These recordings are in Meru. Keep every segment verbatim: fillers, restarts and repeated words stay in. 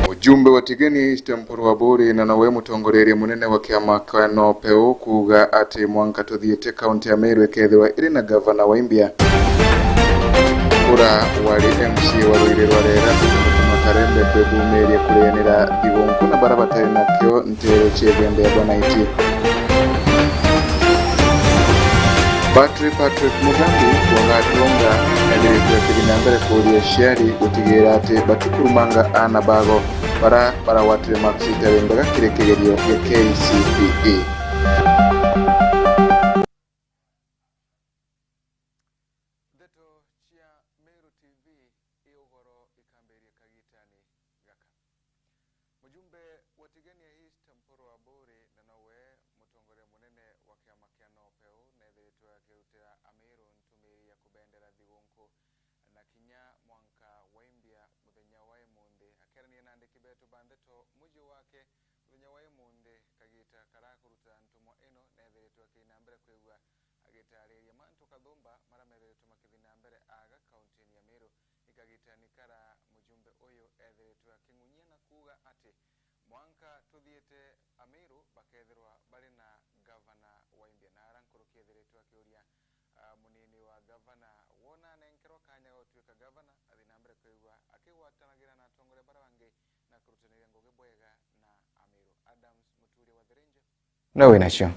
Mujumbe wa Tigania East Mpuru Aburi na nowe mutongoreria munene wa kiama kia NOPEU kuuga ati mwanka tuthiite kaunti ya Meru ikethirwa iri na gavana wa imbia. Ura wari M C A wa Rwiri rwa Rera, Makarembe kwibumiria kurianira thigunku na bara batari nakio nteere cia Igembe ya Bonaiti. Batwi Patrick Mugambi wa Gatunga neethiritwe akithi na mbere kuuria aciari gutigiira ati batikurumanga aana bago bara baragwatire maksi itari mbega kiri kigerio gia K C P E. Ndeto cia Meru T V i ugoro ikambiria kagitani gaka. Mujumbe wa Tigania East Mpuru Aburi na nowe mutongoria munene wa kiama kia NOPEU neethiritwe akirutira Amiru ntumiri ya kubendera thigunku na kinya mwanka wa imbia muthenya wa imunthi. Akiarania na andiki betu ba ndeto muji wake muthenya wa imunthi, kagita kara kurutira ntumwa ino neethiritwe akina mbere kwigua agitaariria mantu kathumba mara meethiritwe makithi na mbere aga kauntini ya Meru. Ikagitani kara mujumbe uyu eethiritwe aking'unyia na kuuga ati mwanka tuthiite Amiru bakethirwa bari na gavana wa imbia. Na ara nkuruki eethiritwe akiuria, ah, munini wa gavana wona anenkerwa kanya ga gutuika gavana athi na mbere kwigua akigwatanagira na atongoria bara bangi na kurutaniria ngugi bwega na Amiru. Adams Muturia wa The Ranger. No winacio.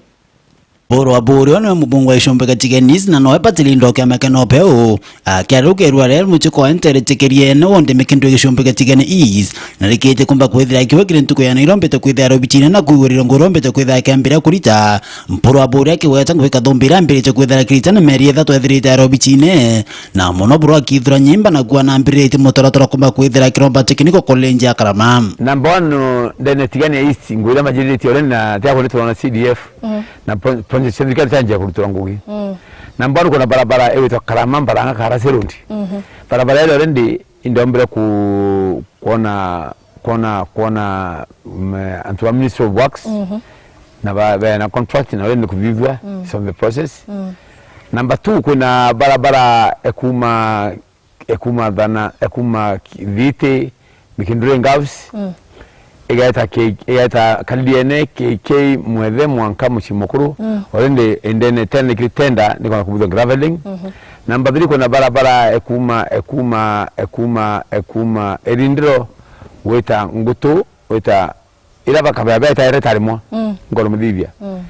Buru wa Buri, niwe mubunge wa Ichumbi Gatigenis, na nowe patilindo kia meke nopeu. Akiaria rukerwa rero mutuko wa nteretikirie ne wonde mikindu ya Ichumbi Gatigeni East, na rikite kumba kwithira kiwe kiri ntuku ya nairombete kwithira robitine na kwigurira nguru mbete kwithira kiambira kurita. Mpuru wa Buri akigweta ngwika thumbira ambirite kwithira kirita na meri ithatu ethirite arobitine. Na mono buru akithura nyimba na kuwa na ambirite mutaratara kumba kwithira kiromba technical college ya Karama. Number one, ndene Tigania East, ngwira majirite ore na tia kuri twana C D F. Mm. Na pro-, project cia thirikari cia njia kurutura ngugi. Mm. Number one, kuna barabara ewitwa Karama, Mbaranga, Karasi Road. Mhm. Barabara ile already indombere ku-, kuona, kuona, kuona, mm, antu ba Ministry of Works. Mhm. Na ba, bena contract na already kuthithua, mm, it's on the process. Mm. Number two, kuna barabara ekuma ekuma Thana, ekuma Thiti, Mikinduri Girls, mm, igeta K-, igeta Kalidiene, K K, Mwethe, mwanka mucii mukuru, mm, already indene tena kiri tenda, ni kona kubuthwa graveling. Mhm. Number three, kuna barabara ekuma, ekuma, ekuma, ekuma Irindiro, gwita Ngutu, gwita ira bakabea betaere tarimwa, mm, ngoro muthithia. Mm.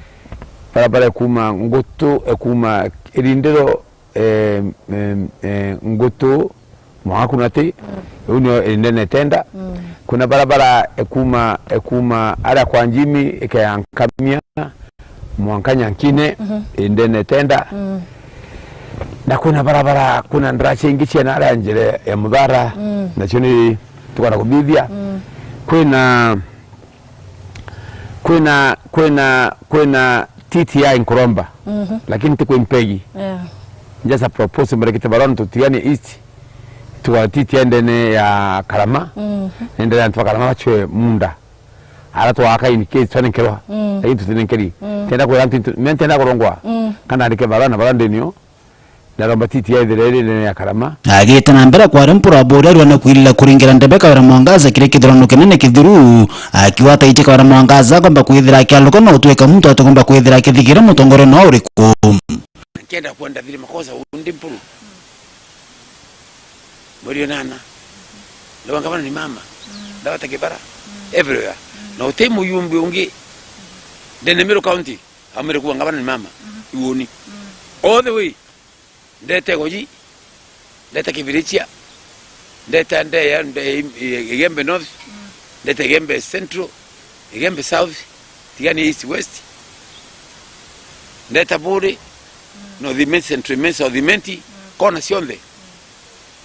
Barabara ekuma Ngutu, ekuma Irindiro, eh, eh, eh, Ngutu, mwanka Kunati, mm, riu nio indene tenda. Mm. Kuna barabara ekuma, ekuma aria kwa Njimi, ikeya Nkamia, mwanka Nyankine, mhm, indene tenda. Mm. Na kuna barabara, kuna ndaraca ingi ciena aria njere ya Muthara, mm, nacio ni tukona kuthithia. Mm. Kwina Kwina, kwina, kwina T T I nkuromba, mhm, lakini ti kwi mpegi. Yeah. Just a proposal, mbarekete barua na Tigania East, tuga T T I ndene ya Karama, mhm, na ndene ya antu ba Karama bachwe munda. Ara twaka in case twanenkerwa, mm, lakini tutinenkeri. Mm. Tenda kwira antu, me ntenda kurongwa, mm, kana andike barua na barua ndenio, ndaromba T T I ithire iri ndene ya Karama. Agite na mbere kwari Mpuru wa Buri arua na kwirira kuringira ndebe Kawira Mwangaza kiri kithurano kinene kithiru, akiuga ataitie Kawira Mwangaza akomba kwithira akialuka na utwika muntu atikomba kwithira akithigira mutongoria no uriku. Nkienda kwenda vile makosa undi Mpuru. Mweri wa nana. Ndawa ngavana ni mama. Ndawa ta Kibara. Everywhere. Na uti muyumbi ungi ndene Meru County. Amire kuwa ngavana ni mama. Mhm. Iwoni. Mm. All the way. Ndete Goji, ndete Kibirichia, ndete Ndeya, nde-, Igembe North, mm, ndete Igembe Central, Igembe South, Tigania East, West, ndete Buri, mm, North Imenti, Central Imenti, South Imenti, mm, kona cionthe. Mm.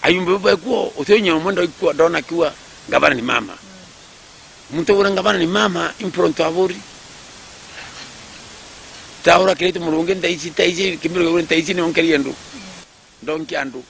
Ayumbe bau baikuo, uti unya umwe ndaikuo, ndona kiuga, ngavana ni mama. Mm. Muntu ura ngavana ni mama, Mpuru Aburi. Taura kirite murungi ntaici, ntaici, kimiro kiu ntaici ni onkeri andu. Ndonki andu.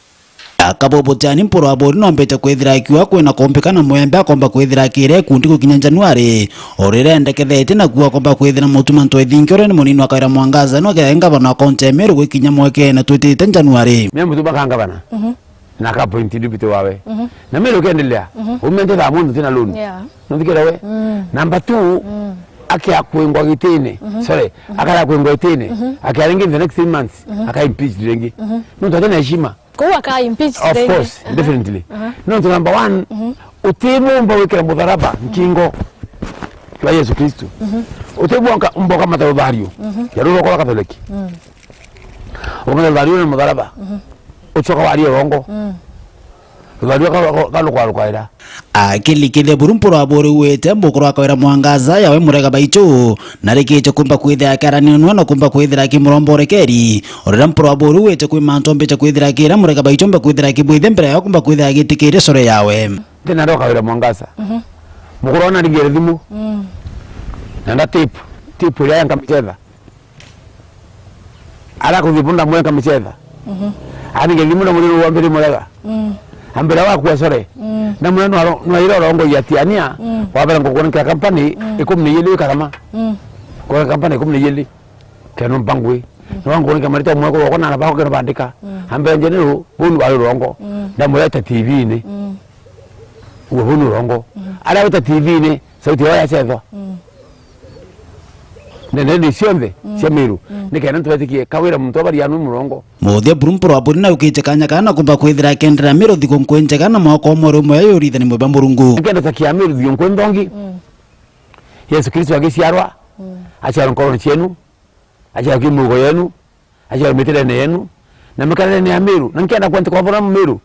Akabubutiani Mpuru Aburi nombete kwithira akiuga kwina kumbika na mwembe akomba kwithira akire ikundi gukinya Januari. Urire endekethetie na kuuga akomba kwithira mutuma ntwe thingi uria ni munini wa Kawira Mwangaza no kea ngavana wa kaunti ya Meru gwikinya mwekene twitite Januari. Me mutuma ka ngavana. Mhm. Na aka appoint deputy wawe. Mhm. Na Meru ukiendelea. Mhm. Umente thaa moja tina loan. Yeah. Nonthikira we? Mm. Number two, mm, akia kwingwa gitini. Mhm. Sorry, mhm, akara kwingwa gitini. Mhm. Akia ringi in the next three months, mhm, aka impeach ringi. Mhm. Nontu atina heshima. Kou aka impeach ringi. Of course, aha, definitely. Aha. Nontu number one, mhm, utimumba wikira mutharaba, mhm, nkingo jwa Yesu Kristo. Mhm. Utimumba ukamata ruthario. Mhm. Ya ruroko rwa Katholeki. Mm. Ukamata ruthario na mutharaba. Mhm. Ucoka waria urongo. Mm. Ruthario ka-, ka-, ka rukwarukaira. Akilikithia buru mpurwa buri wite mbukuru akawira Mwangaza yawe murega baichu, na rikiche kumba kwithira akiaraninua na kumba kwithira akimuromborekeri. Urira mpurwa buri wite kwi mantu mbiche kwithira akira murega baichu mbe kwithira akibwithia mbere ya kumba kwithira agitikiria core yawe. Tena ndo akawira Mwangaza. Mhm. Mukuru ona ringere thimu. Mm. Na nda tape, tape iria yankamichetha. Ara kuthi bunda mwenka michetha. Mhm. Ani ngethi muno muri rwa mbere murega. Mm. Ambira wa kwa sore. Mm. Na mwe no no ira rongo ya tiania. Mm. Wa bera ngoko ni company, mm, ikumi na ijiri karama. Mm. Kwa company ikumi na ijiri. Keno mpangwi. Mm. No ngoko ni kamari to mwe ko na ba ko keno bandika. Mm. Ambira nje ni ru, bunu wa rongo. Mm. Na mwe ta T V ni. Mm. Uwe bunu rongo. Mm. Ara ta T V ni. Sauti yao yacethwa. Mm. Ndeneene cionthe, mm, cia Meru. Mm. Nikenda ntwetikie kawira muntu abarianwe murongo. Muthia buru mpurwa buri na ukite kanya kana kumba kwithira akendera Meru thigukuu njega na mwaka umwe uri umwe yurithani mweba Murungu. Nikenda takia Meru thigukuu nthongi. Mm. Yesu Kristo agiciarwa, mm, aciarwa nkorone cienu, aciarwa ki miugo yenu, aciarwa mitirene yenu, na mikararene ya Meru, na nkenda kwandika kwa bora Meru,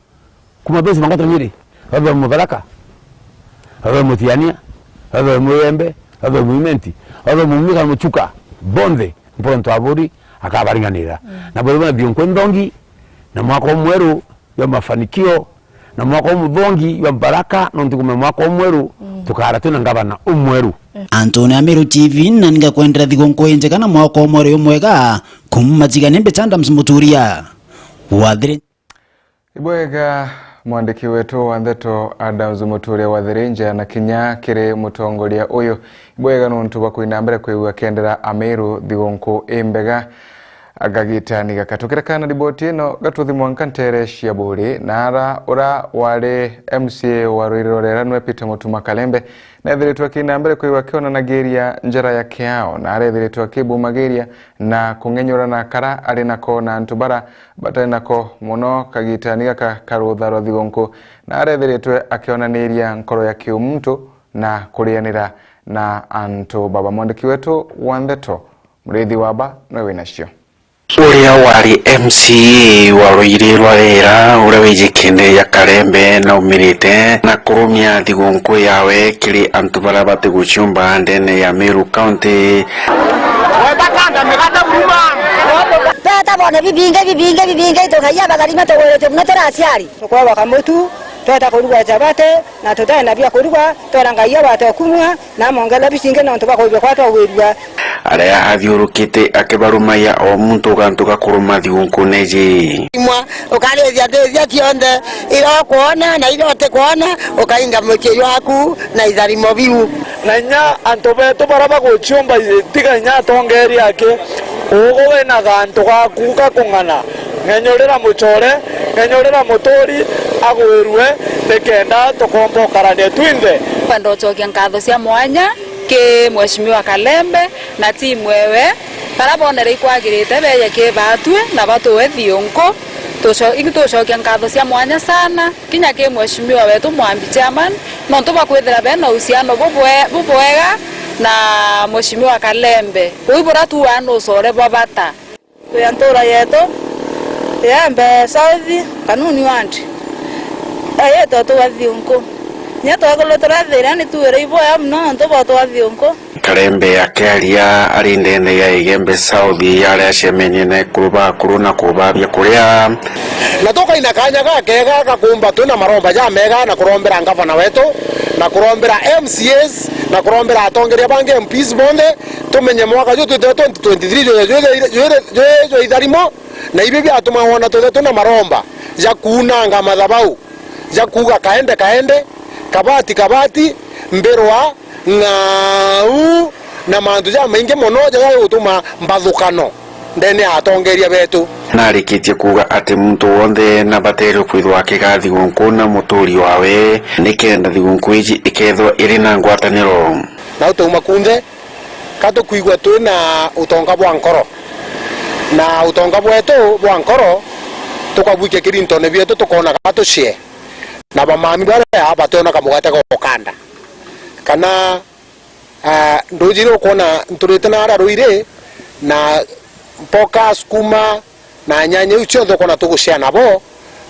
kuma base mangata nyiri, babe Mutharaka, babe Mutiania, babe Muyembe, babe Muimenti, babe Mumika na Muchuka, bonthe, mporo ntwaburi, akabaringanira. Mm. Na buri bona thigukuu nthongi, na mwaka umweru, jwa mafanikio, na mwaka umuthongi jwa mbaraka, nontu kume mwaka umweru, mm, tukara twina ngavana umweru. Antune a Meru T V, na ninga kwendera thigukuu injega na mwaka umweru umwega, kuma Majigani mbicha Adams Muturia. Wathiri. Ibwega, mwandiki wetu wa ndeto Adams Muturia Wathirinja na kinya kiri mutongoria uyu. Ibwega nontu bwa kwina mbere kwigua kendera Ameru thigukuu imbega. Agagitani gaka. Tukireka na riboti ino, gatuthi mwanka ntere cia Buuri, na ara ura wari M C A wa Ruiri rwa Rera nwe Peter Mutuma Kalembe, na ethiritwe akina mbere kwigua akionanagiria njara ya kiao, na arethiritwe akibumagiria na kung'enyura na kara ari nako na antu bara batari nako muno kagitani gaka ka rutha rwa thigunku, na arethiritwe akionaniria nkoro ya kiumuntu na kurianira na antu baba. Mwandiki wetu wa ndeto Muriithi Waba nwe winacio. Uria wari M C A wa Ruiri rwa Rera, uria wijikene ya Karembe, naumirite na kurumia thigunku yawe kiri antu baria batiguciumba ndene ya Meru County. Tweta bone bibingi, bibingi, bibingi, tukaia batharima tugwirite muno turi aciari. Tukwebaka mutu, tweta kuruga chapati, na tutari na bia kuruga, twera Ngai abate kumua, na amongere bicingi nontu bwa kwithirwa kwa twagwirua. Aria athiurukite akibarumagia o muntu ugantu ga kuruma thigunkuune iji. Imwa, ukarithia ndithia cionthe, iria ukwona na iria utikwona, ukainga mucii jwaku na itharimo biu. Na inya antu betu baria baguciumba, tiga inya atongeeria aki, ugu wina gantu gaku ga kung'ana. Ng'enyurira mucore, ng'enyurira muturi agwirue, nikenda tukomba ukarania twinthe. Nkwenda ucokia nkatho cia mwanya ki Mheshimiwa Kalembe na timu ewe, baria bonere ikwagirite beje ki batwi na batuwe thiunku. Tuco-, ingi tucokia nkatho cia mwanya sana kinya ki Mheshimiwa wetu Mwambi Chairman, nontu bwa kwithira bena uhusiano bubwe-, bubwega na Mheshimiwa Kalembe. Ui buria tuaa nucore bwa bata. Twi a ntura yetu ya Embe South, Kanuni Ward. Yetwa tuwa thiunku. Nya twakulu turathira ni tuwire iboya muno nontu bwa tuwa thiunku. Karembe akiaria ari ndene ya Igembe South, aria acemenie na ekuru bakuru na kubabia kuria. Na tukaina kanya gakega gakumba twina maromba jamega na kurombera ngavana wetu, na kurombera M C As, na kurombera atongeria bangi M Ps bonthe, tumenye mwaka ju twitire twenty twenty-three ju-, ju-, ju-, ju-, jwa itharimo, na ibi biatuma wona twitire twina maromba ja kuunanga mathabau, ja kuuga kaende kaende, kabati kabati, mbirwa, ng'au, na mantu jamaingi mono jaria jagutuma mbathukano. ndene ya atongeria betu. Narikitie kuuga ati muntu wonthe nabaterwe kwithwa akiga thigũnkũ na muturi wawe, nikenda thigũnkũ iji ikethwa iri na ngwataniro. Na tuuma kunthe, ka tukwigua twi na utonga bwa nkoro, na utonga bwetu bwa nkoro tukabwikia kirintone bietu, tukona ka tucee, na bamami baria bationaga mugate gwa ukanda, kana, ah, nduji iria ukwona nturite naria ruiri, na mpoka, sukuma, na nyanya iu cionthe ukwona tugucea nabo,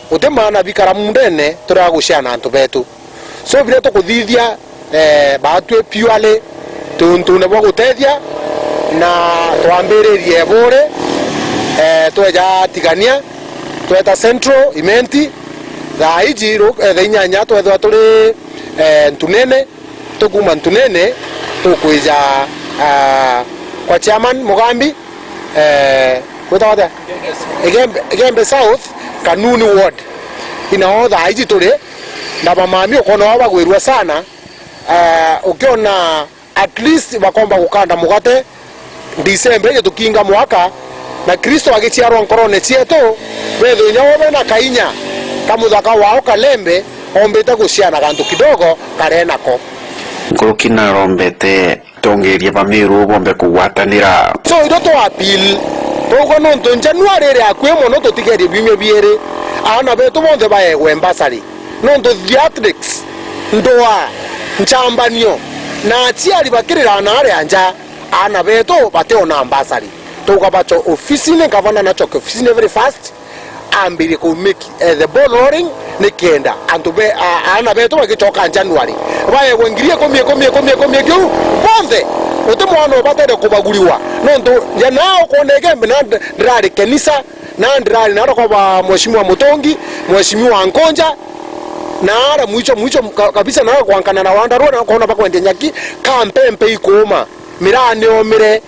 guti maana bikara mundene turagucea na antu betu. So, biria tukuthithia, eh, baatwi purely twi untune bwa gutethia, na twambiririe Buri, eh, tweja Tigania, tweta Central, Imenti, thaa iji ru-, eh, thaa inyanya twethwa turi, eh, Ntunene, tukuma Ntunene, tukwija, ah, kwa Chairman Mugambi, eh, gwitagwa atia? Igembe, Igembe South, Kanuni Ward. Inao thaa iji turi, na bamami ukwona wao bagwirua sana, eh, ukiona at least bakomba gukanda mugate December iji tukinga mwaka, na Kristo agiciarwa nkorone cietu, bethwe inya bo bena kainya ka muthaka wao kalembe, ombite guciana gantu kidogo kare nako. Nkuruki narombete atongeria ba Meru bombe kugwatanira. So, itwe twa appeal, twauga nontu January iri akui mono, tutigerie biumia biiri, aana betu bonthe baegwe mbasari. Nontu theatrics, ndwaa, nchambanio, na aciari bakirira na aria nja, aana betu bationa mbasari. Twauga bacho ofisini, ngavana nachoke ofisini very fast, ambirie ku make, eh, the ball rolling, nikenda antu be, a-, aana betu bagichoka January, baegwe ngiri ikumi, ikumi, ikumi, ikumi kiu bonthe, guti mwana ubatere kubaguriwa. Nontu ya nao ukwona Igembe, na ndirari kenisa, na ndirari naro kwa ba Mheshimiwa Mutungi, Mheshimiwa Nkonja, na ara mwicho, mwicho ka-, kabisa, na kwankana na Wandarua, na kwona bakwendia nyaki, ka mpempe ikuuma, miraa niomire.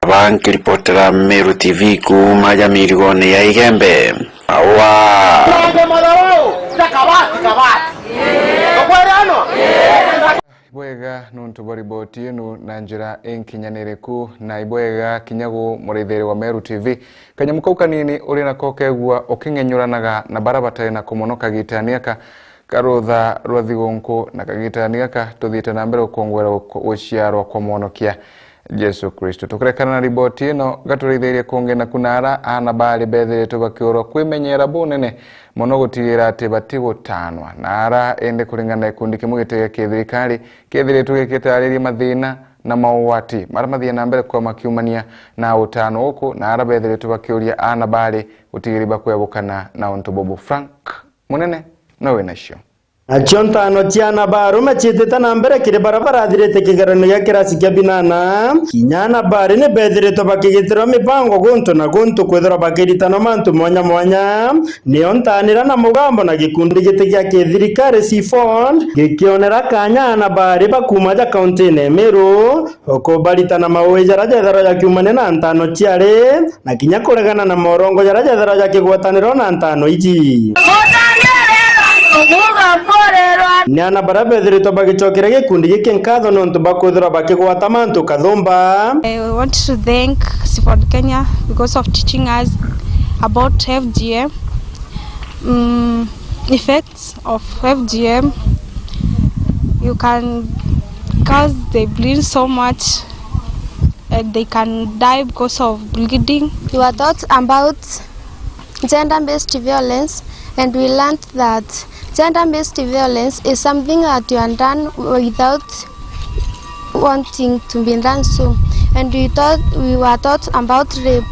Aba nkiripotera Meru T V kuuma ja mirigone ya Igembe. Awa. Mambe marau, ja kabati, kabati. Tukweranwa? Ibwega nontu bwa riboti ino na njira inkinyaniriku, na ibwega kinya gu murithiri wa Meru T V. Kanyamu kau kanini uri nako kegua uking'enyuranaga na bara batari na kumono kagitani aka ka rutha rwa thigunku, na kagitani gaka tuthiite na mbere gukungwira uk-, guciarwa kwa Mwonokia Jesu Kristo. Tukirekana na riboti ino, gaturithirie kungi naku na ara aana bari bethiritwe bakiurwa kwimenyera bunene mono gutigira ati batigutanwa na ara, indi kuringana na gikundi kimwe giti gia kithirikari, kethirite gikitariria mathina na maugwati maria mathiaga na mbere kwa makiumania na utano uku, na ara bethiritwe bakiuria aana bari gutigiri bakwebukana na untu bubu. Frank Munene no wina cio. Nacio ntano cia aana ba arume ciitite na mbere kiri bara barathirite kigeranio gia kirasi kia binana. Kinya aana bari ni bethiritwe bakigitirwa mibango guntu na guntu kwithirwa bakiritanwa mantu mwanya mwanya. Nio ntaanira na mugambo na gikundi giti gia kithirikari Seaford gikionera kanya aana bari ba kuuma ja kauntine ya Meru ukubaritana maui jaria jethirwa jakiumania na ntano ciari, na kinya kuregana na morongo jaria jethirwa jakigwatanirwa na ntano iji. Ni aana baria bethiritwe bagicokera gikundi giki nkatho niuntu bwa kwithirwa bakigwata mantu kathumba. I want to thank Seaford Kenya because of teaching us about F G M, mm, effects of F G M. You can, cause they bleed so much and they can die because of bleeding. We were taught about gender-based violence, and we learned that gender-based violence is something that you are done without wanting to be done so, and we thought, we were taught about rape.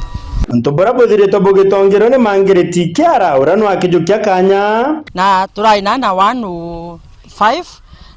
Untu buria buthiritwe bugitongerwa ni Mangiriti Kiara, uria nwakijukia kanya. Na turai na aana one oh five,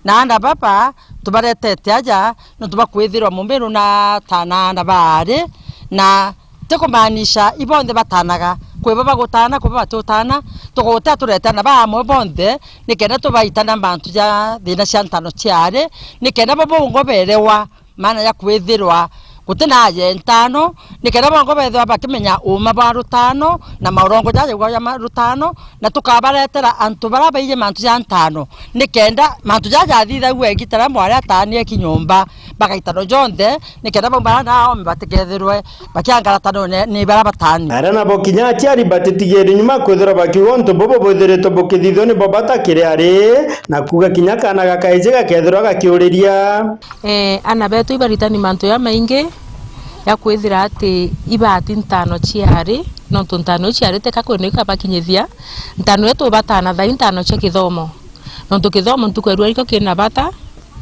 na aana baba tubaretete aja nontu bwa kwithirwa mumiru na tana aana baari, na ti kumaanisha ibonthe batanaga, kwi bo bagutana, kwi bo batutana, tugutea turete aana ba amwe bonthe, nikenda tubaitana mantu ja thina cia ntano ciari, nikenda bo bongwa berewa maana ya kwithirwa Guti na aje ntano, nikenda bongo bethirwa bakimenya uuma bwa rutano na maurongo jaja igwa ja ma-, rutano, na tukabaretera antu baria baiji mantu ja ntano, nikenda mantu jaja jathithagua igita riria mwari ataanie ki nyomba, bagaitano jonthe, nikenda bau baria naome batikethirwe bakiangaratana ni, ni baria bataanie. Aria nabo kinya aciari batitigiri nyuma kwithirwa bakiuga untu bubu bwithiritwe bukithithua nibo bata kiri ari, na kuuga kinya kaana gakaiji gakethirwa gakiuriria. Eh, ana betu ibaritani mantu jamaingi ja kwithira ati ibati ntano ciari, nontu ntano iu ciari teka kwina ikabakinyithia, ntano iria tubatana thai ntano cia kithomo. Nontu kithomo ntuku ya rua nikio kina bata,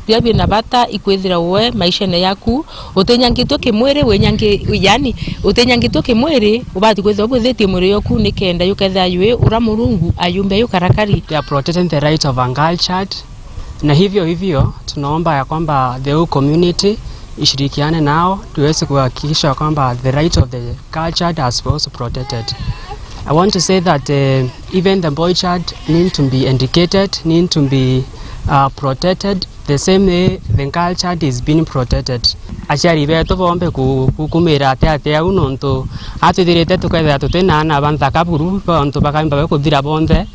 biria bina bata ikwithira we maishene yaku, utinyangitue kimwiri, winyangi-, yani, utinyangitue kimwiri, ubati kwithirwa ubwithitie mwiri yoku nikenda yukethira yui ura Murungu ayumbe yukarakari. They are protecting the right of a girl child. Na hivyo hivyo, tunaomba ya kwamba the whole community ishirikiane nao tuweze kuhakikisha kwamba the right of the girl child has also protected. I want to say that, eh, even the boy child need to be educated, need to be, uh, protected the same way the girl child is being protected. Aciari betu bombe ku-, kukumira ati ati au nontu atwithirite tukethira tuti na ana ba nthaka buru, bontu bakaimba bakuthira bonthe.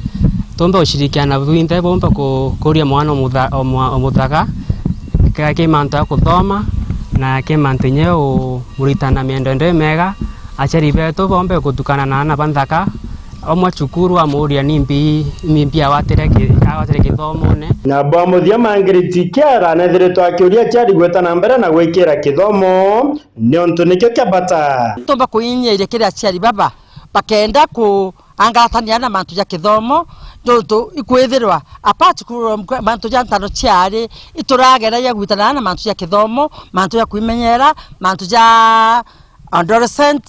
Tumbe gushirikiana bwinthe bumbe ku-, kuria mwana o mutha-, o mwa-, o muthaga, ka-, ki mantu ya kuthoma, na ki mantu inya umuritana miendendo imega. Aciari betu bombe gutukana na ana ba nthaka, omwe cukuru amuria nimbi, nimbi agwatire ki-, agwatire githomone. Na bwa muthia Margaret Kiara anethiritwe akiuria aciari gwita na mbere na gwikira kithomo, niontu nikio kia bata. Tumba kuinyiria kiri aciari baba, bakenda ku-, angaratania na mantu ja kithomo, nontu ikwithirwa, apart from mantu ja ntano ciari, iturageragia gwitana na mantu ja kithomo, mantu ja kwimenyera, mantu ja adolescent,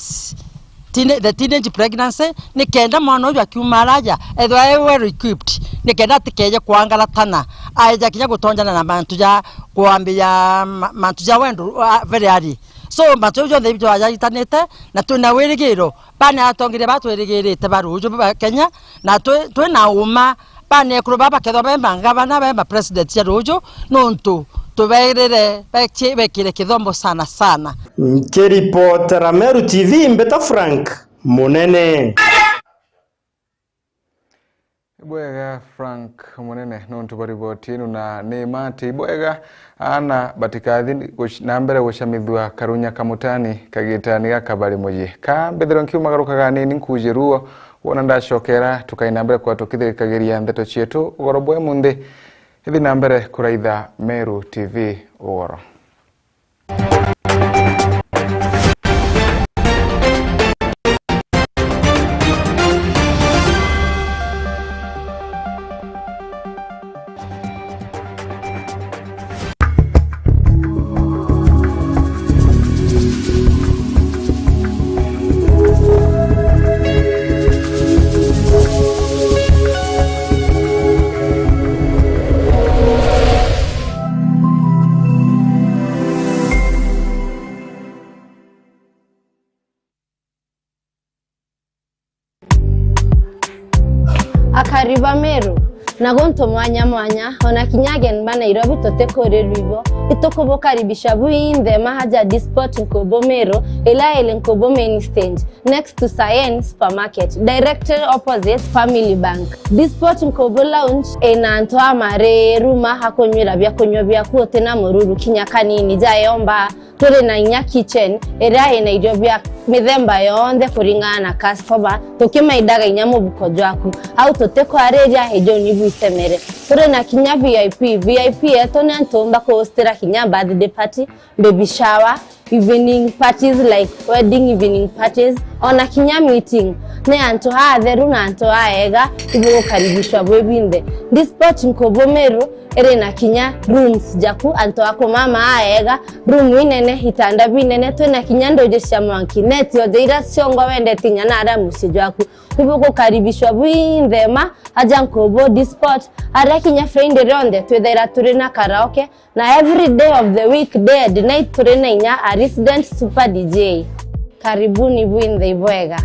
teena-, the teenage pregnancy, nikenda mwana uju akiuma araja, ethirwa e well equipped, nikenda atikeje kwangaratana, aeja kinya gutonjana na mantu ja kwambia ma-, mantu ja wendo, a, very early. So, mantu jau jonthe ijwajaritanite, na twina wirigiro, bana atongeria ba twirigirite ba ruuju ba Kenya, na twi, twina uma, bana ekuru ba bakethwa be mangavana, be ma president cia ruuju, nontu tuberire beki-, bekire kithomo sana sana. Nkiripotera Meru T V, mbita Frank Munene. Ibwega Frank Munene nontu bwa riboti inu, na ni mati ibwega ana batikathi guc-, na mbere gucamithua karunya kamutani kagitani gaka bari mucii. Ka mbithirwe nkiumagarukaga nini nkuji ruo, wona ndacokera tukai na mbere kwa tukithirikagiria ndeto cietu ugoro bwa imunthi. Ithi na mbere kuraitha Meru T V ugoro. Akari ba Meru, na guntu mwanya mwanya, ona kinya ageni ba Nairobi tutikurirwa ibo, itukubukaribisha bwinthe maha ja Disport Nkubu Meru, ila iri Nkubu Main Stage, next to Sayen Supermarket, directly opposite Family Bank. Disport Nkubu Lounge ina antu amariru ma akunywira biakunywa biaku utina mururu kinya kanini, jayomba. Turi na inya kitchen iria ina irio bia mithemba yonthe kuringana na customer, tukimaidaga inya mubuko jwaku. Au tutikwariria, ijuni bwitemere. Turi na kinya V I P. V I P yetu ni antu umba kuhostira kinya birthday party, baby shower, evening parties like wedding evening parties, ona kinya meeting. Ni antu atheru na antu aega, ibugukaribishwa bwi binthe. Disport Nkubu Meru iri na kinya rooms jaku, antu a kumama aega, room inene, itanda binene, twina kinya nduji cia mwanki, net yonthe iria ciongwa wendete inya na aria mucii jwaku. Ibugukaribishwa bwinthe ma aja Nkubu Disport, aria kinya Friday rionthe twithaira turi na karaoke, na every day of the week, day and night, turi na inya a resident super D J. Karibuni bwinthe ibwega.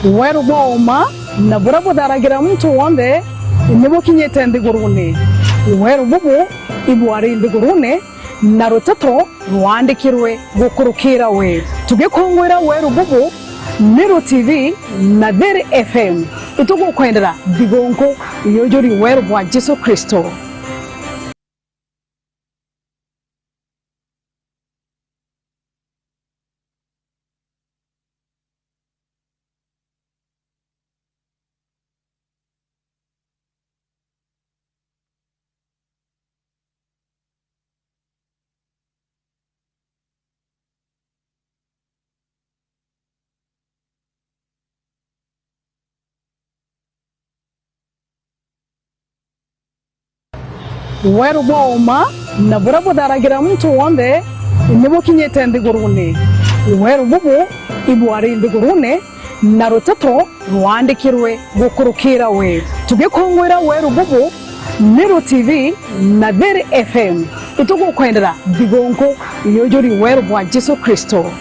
Weru bwa uma na buria butharagira muntu wonthe ni bukinyite nthigurune. Weeru bubu ibwari nthigurune, na ruteto rwaandikirwe gukurukira we. Tugikungwira weeru bubu, Meru T V na Thiri F M itugukwendera thigunku ya ujuri weeru bwa Jesu Kristo. Weeru bwa uma na buria butharagira muntu wonthe ni bukinyite nthigurune. Weeru bubu ibwari nthigurune, na ruteto rwaandikirwe gukurukira we. Tugikungwira weeru bubu, Meru T V na Thiri F M itugukwendera thigunku ya ujuri weeru bwa Jesu Kristo.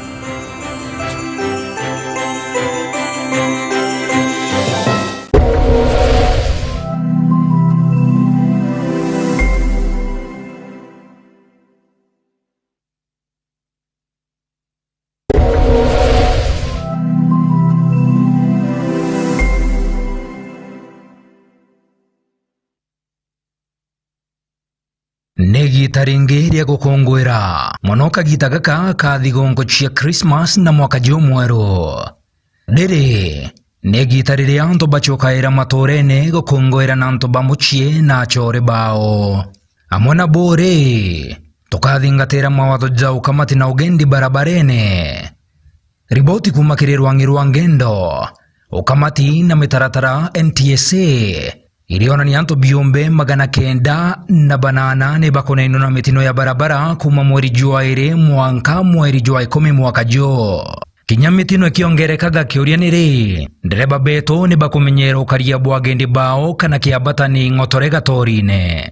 Ni igiita ringi ria gukunguira mono kagiita gaka ka thigunku cia Christmas na mwaka jumweru. Riri ni igiita riria antu bacokaira matuurene gukunguira na antu ba mucii na acoore baao. Amwe na bo ri, tukathingatira mawatho ja ukamati na ugendi barabarene. Riboti kuuma kiri rwang'i rwa ngendo, ukamati na mitaratara N T S A irionania antu biumbe magana kenda na banana ni bakunainwa na mitino ya barabara kuuma mweri jwa iri mwanka mweri jwa ikumi mwaka juu. Kinya mitino ikiongerekaga, kiuria ni ri, ndereba beetu ni bakumenyeera ukaria bwa agendi baao kana kiambatani ng'otore gatorine?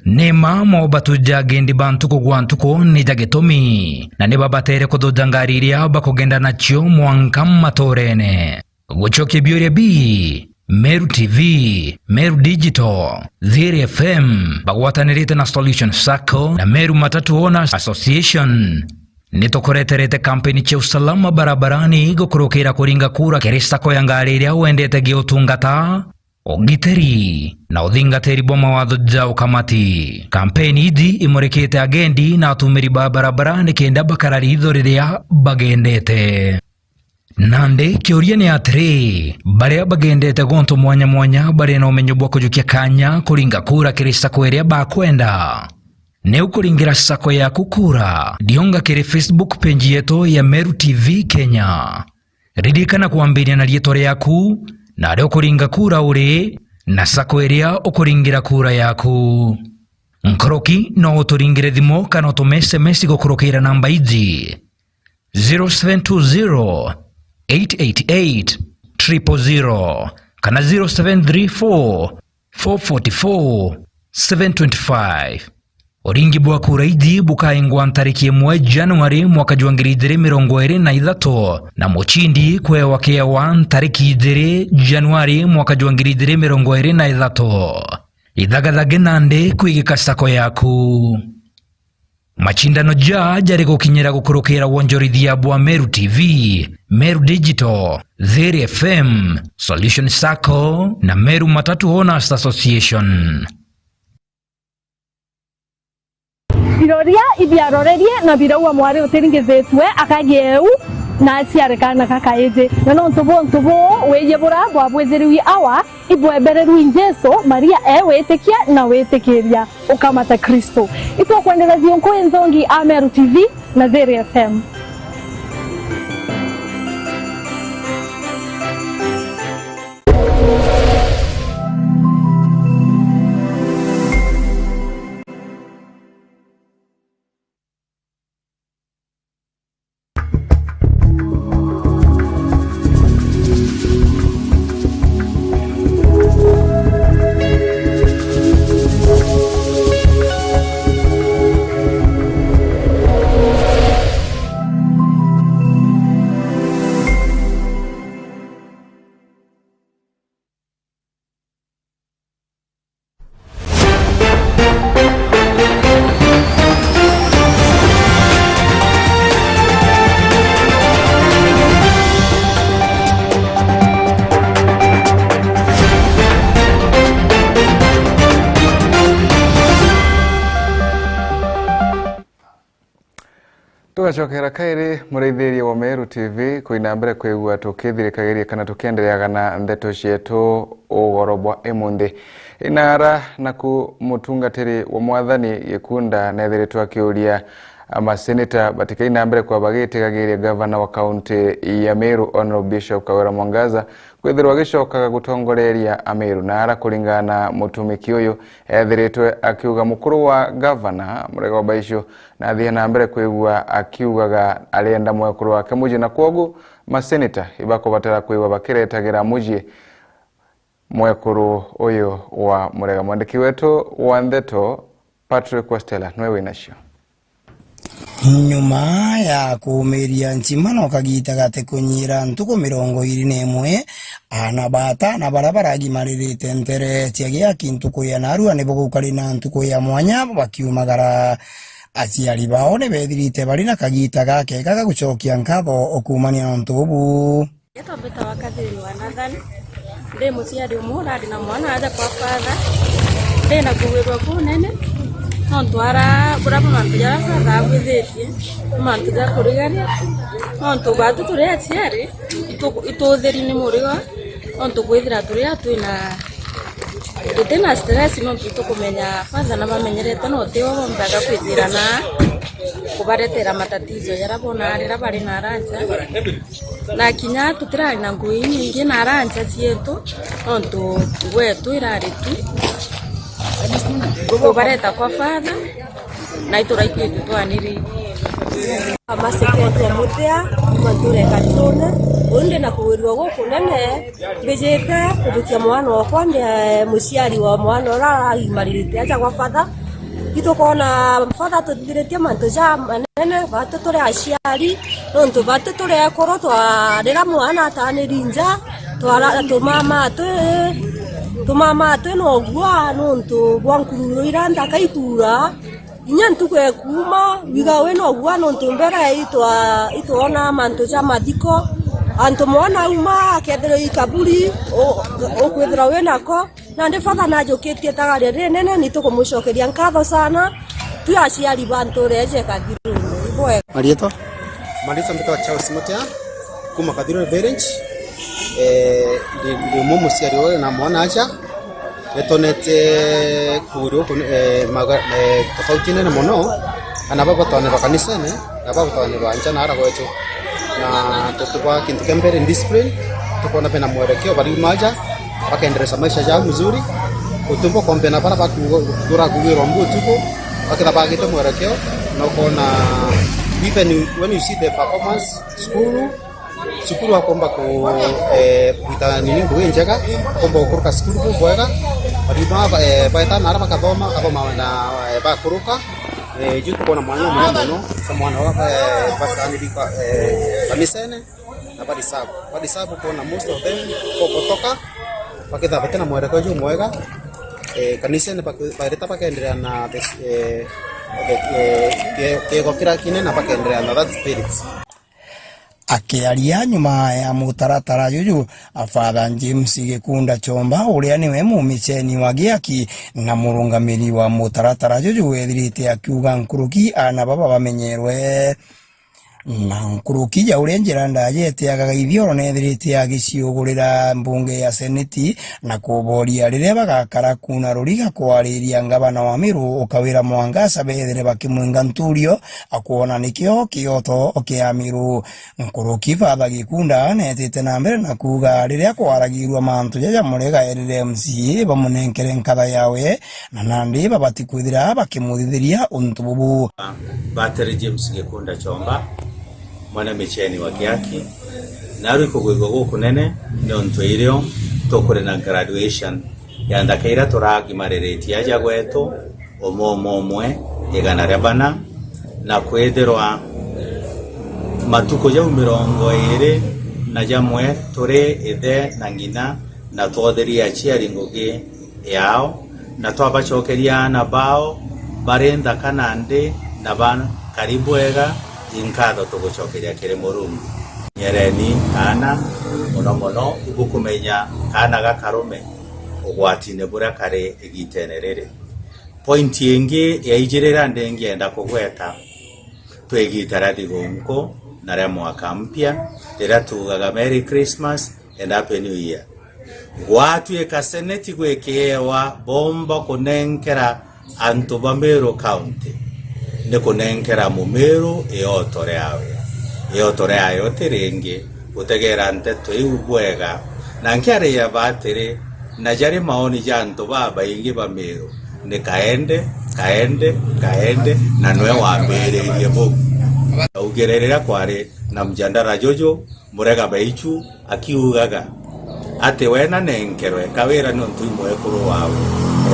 Ni mma mobatu ja agendi ba ntuku gwa ntuku ni ja gitumi, na ni babatere kuthuja ngari iria bakugenda nacio mwanka matuurene. Gucokia biuria bi, Meru T V, Meru Digital, Thiri F M bagwatanirite na Solution Sacco na Meru Matatu Owners Association ni tukureterete kampeni cia usalama barabarani gukurukira kuringa kura kiri sacco ya ngari iria wendete giutungata, ugitiri na uthingatiri bwa mawatho ja ukamati. Kampeni iji imurikite agendi na atumiri ba barabara nikenda bakara riitho riria bagendete. Nandi kiuria ni atiri, baria bagendete guntu mwanya mwanya bari na umenyo bwa kujukia kanya kuringa kura kiri sacco iria bakwenda? Ni ukuringira sacco yaku kura, rionga kiri Facebook page yetu ya Meru T V Kenya. Ririkana kwambiria na riitwa riaku, na aria ukuringa kura uri, na sacco iria ukuringira kura yaku. Nkuruki no uturingire thimu kana utume S M S gukurukira namba iji: zero seven two zero, eight eight eight, triple zero kana zero seven three four, four forty-four, seven twenty-five. Uringi bwa kura iji bukaingwa ntariki imwe Januari mwaka jwa ngiri ijiri mirongo iri na ithatu, na mucindi kwewa kiewa ntariki ijiri Januari mwaka jwa ngiri ijiri mirongo iri na ithatu. Ithagathage nandi kwigika sacco yaku. Macindano ja jari gukinyira gukurukira wonjorithia bwa Meru T V, Meru Digital, Thiri F M, Solution Sacco na Meru Matatu Owners Association. Iroria ibiarorerie na biraua mwari utiringithitue akagie eu na aciare kaana kakaiji. Na nontu buntu buu wiji bura bwabwithiriwi awa, ibwebererwi Jesu, Maria e witikia na witikiria. Ukamata Kristo. Itukwendera thiunku inthongi a Meru T V na Thiri F M. Cokera kairi, muraithiria wa Meru T V, kuina mbere kwigua tukithirikagiria kana tukiendereaga na ndeto cietu ugoro bwa imunthi. Inara naku mutungatiri wa Mwathani Gikunda nethiritwe akiuria maseneta batikaina mbere kwa bagitigagiria gavana wa kaunti ya Meru, Honorable Bishop Kawira Mwangaza, kwithirwa agicokaga gutongoreria Ameru. Nara kuringana na mutumiki uyu, ethiritwe akiuga mukuru wa gavana, Murega wa Baishu, na athie na mbere kwigua akiugaga arenda mwekuru wake mucii, na kwogu maseneta ibakubatara kwigua bakiretagira mucii mwekuru uyu wa Murega. Mwandiki wetu wa ndeto, Patrick Westella, niwe winacio. Nyuma ya kuumiria Nchimano kagita gati kunyira ntuku mirongo iiri na imwe, aana ba atana baria baragimaririte ntere cia giaki ntuku ya narua nibo gukari na ntuku ya mwanya bakiumagara. Aciari bao ni bethirite bari na kagita gakega ga gucokia nkatho kuumania na untu bubu. Ngetwa mbitawa Catherine wa Nathan. Ndi muciari umwe urari na mwana aja kwa father. Ndi na kugwirua kunene, nontu ara, buria mantu jaria father agwithitie, ni mantu ja kurigania, nontu batu turi aciari, itu-, ituthiri ni murigo, nontu kwithira turi a twina Tuti na stress nontu itukumenya father na bamenyerete na utio bonthe agakwithira na kubaretera matatizo jaria bonaa riria bari na arancha. Na kinya tutirari na ngui inyingi na arancha cietu, nontu ngui yetu irari tu kubareta kwa father. Na ituraithitie twaniri. Amaseketwa mutia, kuma nture Karirune, uyu ndi na kugwirua gukunene, mbijite kujukia mwana okwa, ndi, eh, muciari wa mwana uria aragimaririte aja kwa father. Itukona father tuthithiritie mantu ja manene, batu turi aciari, nontu batu turi ekuru, twarira mwana ataniri nja, twara-, tumama twi, tumama twi na ugua, nontu bwa nkururu iria nthaka ikuura. Inya ntuku ekuuma, wiga wi nogua, nontu mbere itwa-, itwona mantu ja mathiko, antu mwana auma, akethirwa i kaburi, u-, ukwithirwa wi nako. Nandi father najukitie itagaria ririnene, ni tukumucokeria nkatho sana, twi aciari ba ntuura iji Kathirune. Ibwega. Marietwa? Marietwa mbitagwa Charles Mutia, kuma Kathirune Village. Eh, ndi, ndi umwe muciari uyu na mwana aja. Nitonete kugwirua guku, eh, maga-, eh, tofauti nene mono, ana baba batwanirwa kanisene, na baba batwanirwa nja na ara gwetu. Na tutuba kintu kia mbere discipline, tukona bena mwerekeo, bariuma aja, bakaendeleza maisha yao mzuri. Utumba kombea na bara baku-, bakuthura kugwirwa mbu utuku, bakitha bagite mwerekeo, na ukona even when you see the performance, cukuru, cukuru akomba ku-, eh, kuruta nini, ngugi njega, akomba gukuruka cukuru bubwega, bariuma ba-, eh, baeta na ara bakathoma, bakathoma na, eh, bakuruka. Eh, ju tukona mwanya munene mono, ta mwana wa, eh, basaniri kwa, eh, kanisene, na barisabu. Barisabu kona most of them, kobotoka, bakitha bate na mwerekeo jumwega. Eh, kanisene bak-, bareta bakaendelea na the, eh, the, eh, ke-, kiego kira kinene na bakaendelea na that spirit. Akiaria nyuma ya mutaratara juju, Father James Gikunda Chomba, uria niwe mumiceni wa giaki na murungamiri wa mutaratara juju, wethirite akiuga nkuruki ana baba bamenyerwe. Na nkuruki ja uria njira ndajete agagaithia oro nethirite agiciugurira mbunge ya seneti na kuboria riria bagakara kuna ruriga kwariria ngavana wa Meru Kawira Mwangaza bethire bakimwinga nturio, akwona nikio kioto kia Meru. Nkuruki Father Gikunda netite na mbere na kuuga riria kwaragirua mantu jaja Murega erire M C A bamunenkere nkatha yawe, na nandi babati kwithira bakimuthithiria untu bubu. Battery James Gikunda Chomba, mwana micheni wa Kiaki, narwi kugwigua gukunene ni untu irio tukuri na graduation ya nthaka iria turagimariritie aja gwetu, umwe umwe umwe, igana ria bana, na kwithirwa matuku jau mirongo iiri na jamwe turi ithe na ng'ina, na twothirie aciari ngugi yao, na twabacokeria aana bao bari nthaka nandi na bakari bwega, inkatho tugucokeria kiri Murungu. Nyereni aana, mono mono ibukumenya kaana ga karume ugwatine buria kari igitene riri. Point ingi ya ijiri iria ndingienda kugweta, Twi igita ria thigunku na ria mwaka mpya, riria tuugaga Merry Christmas and Happy New Year. Gwatuika seneti gwi kiewa boomba kunenkera antu ba Meru County, ni kunenkera Mumiru ioto riawe. Ioto riayo ti ringi gutegera nteto iu bwega, na nkiariria ba atiri, na jari maoni ja antu babaingi ba Meru, ni kaende, kaende, kaende, na nwe wambiririe buu. Augire riria kwari na mjadala juju, Murega Baichu akiugaga ati we nanenkerwe kawira niuntu i mwekuru wawe.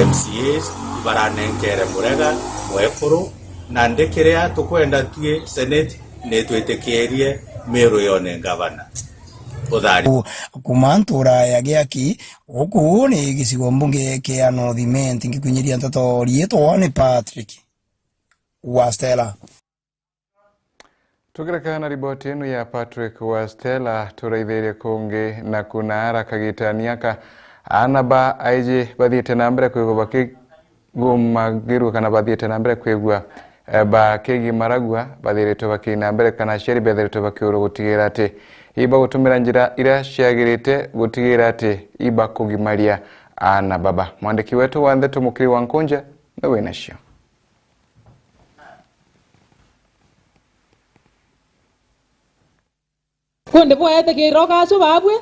M C As ibaranenkere Murega mwekuru, na ndi kiria tukwenda twi senate nitwitikirie Miru yone ngavana. Uthari. Kuma ntura ya Giaki, guku ni gicigo mbunge kia North Imenti, ngikunyiria nteto riitwa ni Patrick Wastela. Tukirekana na riboti inu ya Patrick Wastela, turaithirie kungi na kuna ara kagitani aka, aana ba aiji bathiite na mbere kwigua bakigumagirua kana bathiite na mbere kwigua, eh, bakigimaragua, bathiritwe bakiina mbere kana aciari bethiritwe bakiurwa gutigira ati ibagutumira njira iria ciagirite gutigira ati ibakugimaria aana baba. Mwandiki wetu wa ndeto Mukiri wa Nkunja ni winacio. Kundi bweetikira ugacu babwe.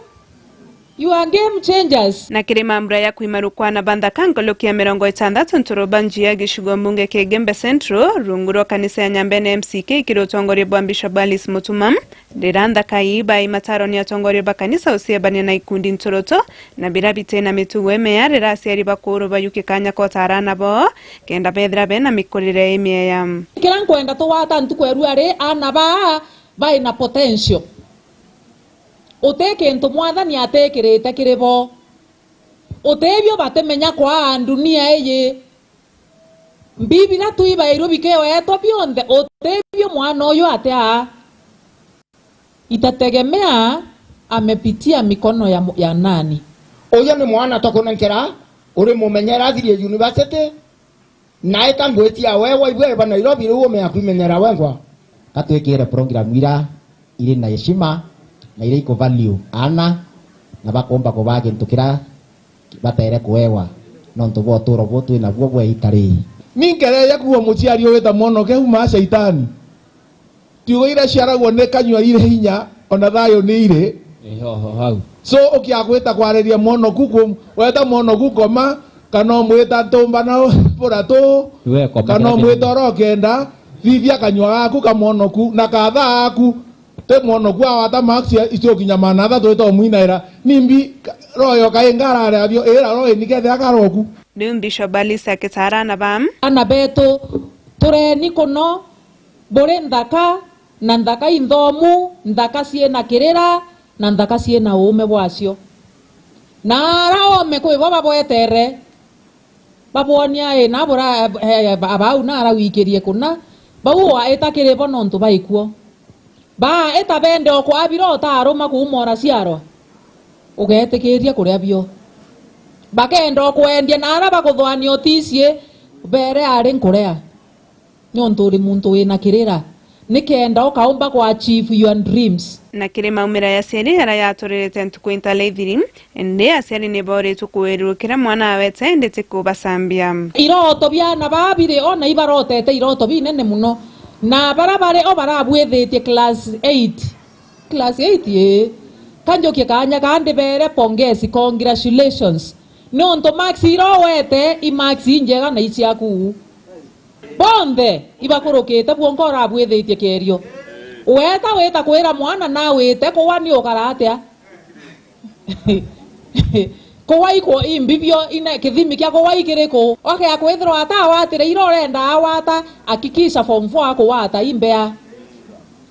You are game changers. Na kiri mambura ya kwimarukwa na banthaka nkoloki ya mirongo itandatu nturo ba njia gicigo mbunge kia Igembe Central, rungu rwa kanisa ya Nyambene M C K kiri utongoria bwa Bishop Alice Mutuma. Riria nthaka ii bai mataro ni atongoria ba kanisa uciebania na ikundi nturutu, na biria biti na mitugo imea, riria aciari bakuuru bayuki kanya kota arana bo, kenda bethira bena mikurire imieya. Kira nkwenda tugwata ntuku ya rua ri, ana baa bai na potential. Uti kintu Mwathani atikirite kiri bo. Utibio batimenya kwaa ndunia iji. Mbi biria twibairwe bikewetwa bionthe, utibio mwana uyu atia. Itategemea amepitia mikono ya mu-, ya nani. Uyu ni mwana tukunenkera, uri mumenyera athirie university, na ita ngwiti ya wewa ibwe eba Nairobi, riu ume akwimenyera wengwa. Katwikire program ira iri na heshima na iria iku value aana, na bakomba kubaa gintu kiria batere kuewa nontu bwa uturo buu twi nabuo bwa iita riri. Ni nkereja kuua muciari ugita mwonoke uma shaitani. Ciugo iria ciaragwo ni kanyua iri inya, ona thayu ni iri. Ihoho hau. So, ukiagwita kwariria mwonoku ku, weta mwonoku koma, kana umwita ntumba na bura tu, kana umwita oro kenda, thithia kanyua gaku ka mwonoku, na ka thaa aku, ti mwonoku awata max icio kinya maana athatu wita umwinaira. Nimbi ka-, roho yoka inga arare abio, ira roho inikethe akaroku. Riu Bishop Alice akitaara ana ba. Ana betu, tureni kuno, buri nthaka, na nthaka inthomu, nthaka ciina kirira, na nthaka ciina uume bwacio. Na ara oome kwi bo babwetere, babwonia ina bura, eh, eh, ba-, bau na ara wikirie kuna, bau waita kiri bo nontu baikuo. Baita bende o kwabira utaaruma kuuma uraciarwa, ugetikiria kuria bio. Bakenda o kwendia na ara bakuthwania uticiie, beere ari nkurea. Niuntu uri muntu wina kirira, nikenda ukaumba ku achieve your dreams. Na kiri maumira ya aciari jaria yaturirite ntuku intaithiri, indi aciari ni booritwe kuwirirwa kiria mwana awete, indi ti kubacambia. Iroto bia ana baa biri o na ibarotete iroto binene mono, na baria bari o barabwithitie class eight. Class eight, ii. Kanjukie kaanya kaa ndibeere pongezi, congratulations. Niuntu marks iria owete, i marks injega na i ciaku. Bonthe ibakurukite bwonka urabwithitie kierio. Weta wita kwira mwana nawite kuwa ni ukara atia? Kuwa ikwo imbibio ine kithimi kia kuwa ikiriku? Okea kwithirwa ata awatire iria urenda awata, akikisha form four akuwata imbea.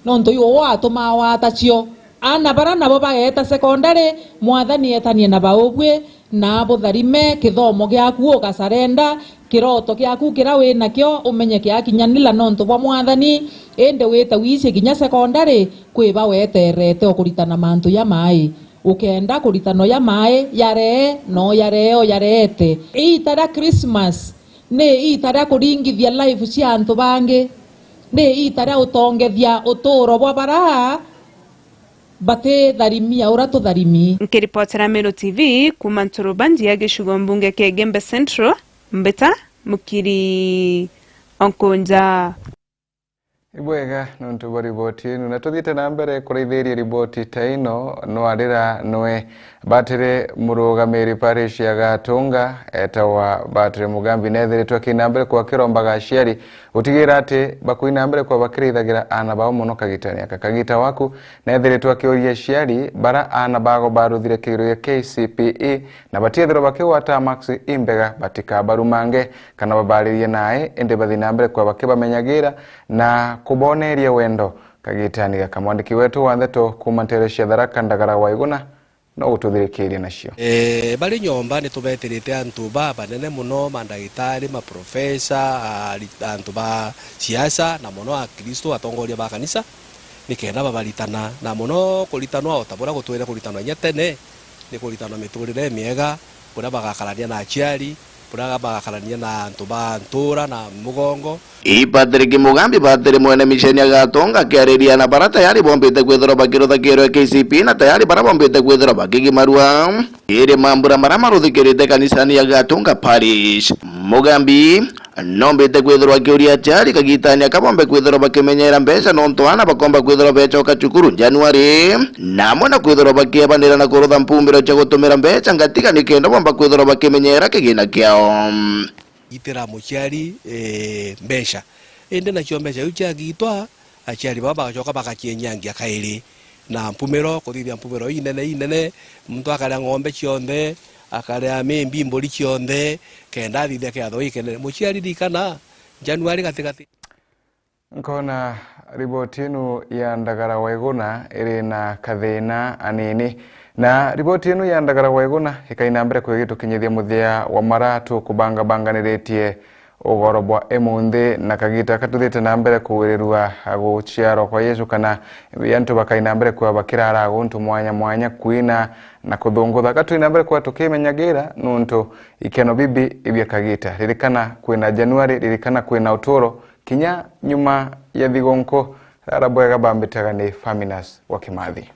Nontu iwe uwe atuma awata cio. Aana bara nabo bageeta sekondari, Mwathani etanie na baubwi, na abutharime kithomo giaku ugasarenda, kiroto giaku kiria wi nakio umenye kiakinyanila nontu bwa Mwathani, indi wite wiici kinya sekondari, kwi ba weterete ukuritana mantu jamai, ukenda kuritano jamai, jaree, no jaree o jareete. Iita ria Christmas ni iita ria kuringithia life cia antu bangi. Ni iita ria utongethia utuuro bwa bara batitharimia uria tutharimi. Nkiripotera Meru T V kuuma Nturubandia, gicigo mbunge kia Igembe Central, mbita Mukiri Onkunja. Ibwega nontu bwa riboti inu, na tuthiite na mbere kuraithiria riboti ta ino, nwarira nwe Batiri murugamiri parish ya Gatunga, etawa Batiri Mugambi, nethiritwe akina mbere kwa kirombaga aciari gutigira ati bakuina mbere kwa bakirithagira aana bao mono kagitani aka. Kagita waku nethiritwe akiuria aciari bara aana bago baruthire kigerio gia K C P E na batiethirwa bakigwata marks imbega, batikabarumange kana babaririe nae, indi bathi na mbere kwa bakibamenyagira na kuboneria wendo. Kagitani gaka, mwandiki wetu wa ndeto kuuma nteere cia Tharaka, Ndagara wa Iguna, no gututhirikiria nacio. Eh, bari nyomba ni tubetirite antu babanene mono, mandagitari, maprofesa, ari-, antu ba siasa, na mono Akristo, atongoria ba kanisa, nikenda babaritana, na mono kuritanwa o ta buria gutwire kuritanwa inya tene, ni kuritanwa miturire imiega, buria bagakarania na aciari, buria bagakarania na antu ba ntura na mugongo. I Patrick Mugambi, Batiri mwene misheni ya Gatunga, akiariria na bara tayari bombite kwithirwa bakirutha kigerio K C P E na tayari bara bombite kwithirwa bakigimarua iri mambura maria maruthikirite kanisani ya Gatunga Parish. Mugambi nombite kwithirwa akiuria aciari kagitani aka bombe kwithirwa bakimenyera mbeca, nontu aana bakomba kwithirwa becoka cukuru Januari, na amwe na kwithirwa bakiebanira na kurutha mpumiro cia gutumira mbeca ngatiga, nikenda bomba kwithirwa bakimenyera kigina kiao. Itira muciari, eh, mbeca. Indi nacio mbeca iu ciagitwa, aciari baba bagacoka bagacienyangia kairi na mpumiro, kuthithia mpumiro inene inene, muntu akaria ng'ombe cionthe, akaria maybe mburi cionthe, kenda athithia kiatho gikinene. Muciari ririkana, Januari gatigati. Nkona riboti inu ya Ndagara wa Iguna iri na kathina anini. Na riboti inu ya Ndagara wa Iguna ikaina mbere kwigitukinyithia muthia wa mara tukubangabanganiritie ugoro bwa imunthi na kagita katuthite na mbere kuwirirua guciarwa kwa Yesu, kana antu bakaina mbere kwa bakirara guntu mwanya mwanya, kwina na kuthungutha. Katuina mbere kwa tukimenyagira nuntu ikeno bibi ibia kagita. Ririkana kwina Januari, ririkana kwina uturo, kinya nyuma ya thigunku. Rara bwega, bambitaga ni Faminas wa Kimathi.